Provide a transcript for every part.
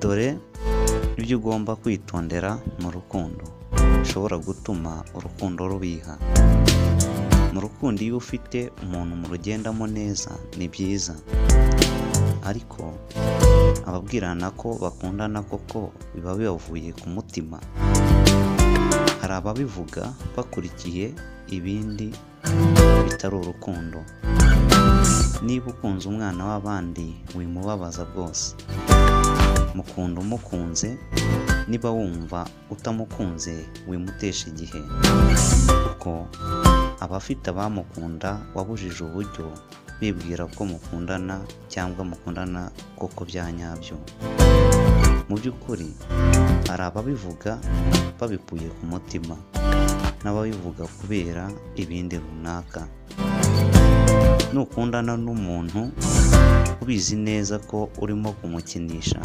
Dore ibyo ugomba kwitondera mu rukundo bishobora gutuma urukundo rubiha. Mu rukundo iyo ufite umuntu murugendamo neza ni byiza, ariko ababwirana ko bakundana koko biba bibavuye ku mutima. Hari ababivuga bakurikiye ibindi bitari urukundo. Niba ukunze umwana w'abandi wimubabaza rwose, mukunda umukunze, niba wumva utamukunze wimutesha igihe, kuko abafite abamukunda wabujije uburyo bibwira ko mukundana cyangwa mukundana koko bya nyabyo. Mu by'ukuri hari ababivuga babikuye ku mutima n'ababivuga kubera ibindi runaka. Nukundana n'umuntu ubizi neza ko urimo kumukinisha,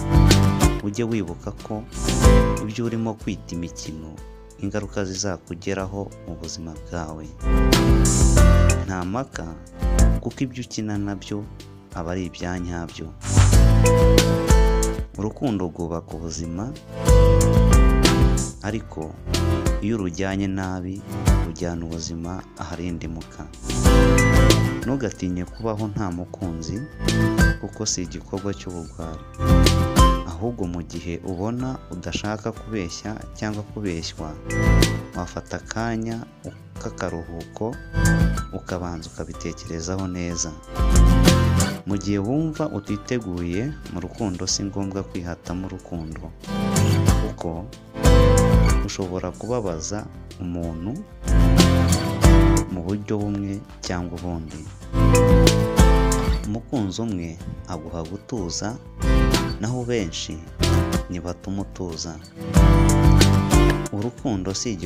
ujye wibuka ko ibyo urimo kwita imikino ingaruka zizakugeraho mu buzima bwawe. Nta mpaka kuko ibyo ukina nabyo aba ari ibya nyabyo. Urukundo rwubaka ubuzima, ariko iyo urujyanye nabi rujyana ubuzima aharindimuka. Ntugatinye kubaho nta mukunzi kuko si igikorwa cy'ubugwari, ahubwo mu gihe ubona udashaka kubeshya cyangwa kubeshywa, wafata akanya k'akaruhuko ukabanza ukabitekerezaho neza. Mu gihe wumva utiteguye mu rukundo si ngombwa kwihatamo urukundo, kuko ushobora kubabaza umuntu mu buryo bumwe cyangwa ubundi. Umukunzi umwe aguha gutuza, naho benshi ntibatuma utuza. Urukundo si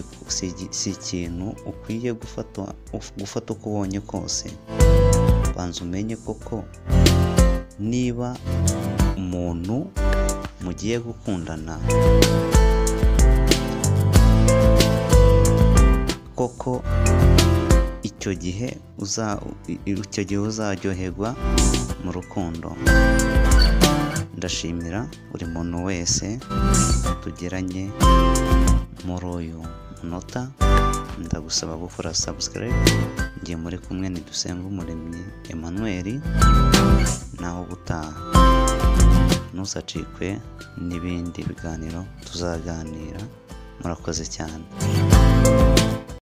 ikintu ukwiye gufata uko ubonye kose. Banza umenye koko niba umuntu mugiye gukundana koko icyo gihe uzaryoherwa mu rukundo. Ndashimira buri muntu wese tugeranye muri uyu munota, ndagusaba gukora subscribe. Ngiye muri kumwe ni Dusengumuremyi Emmanuel, naho ubutaha ntuzacikwe n'ibindi biganiro tuzaganira. Murakoze cyane.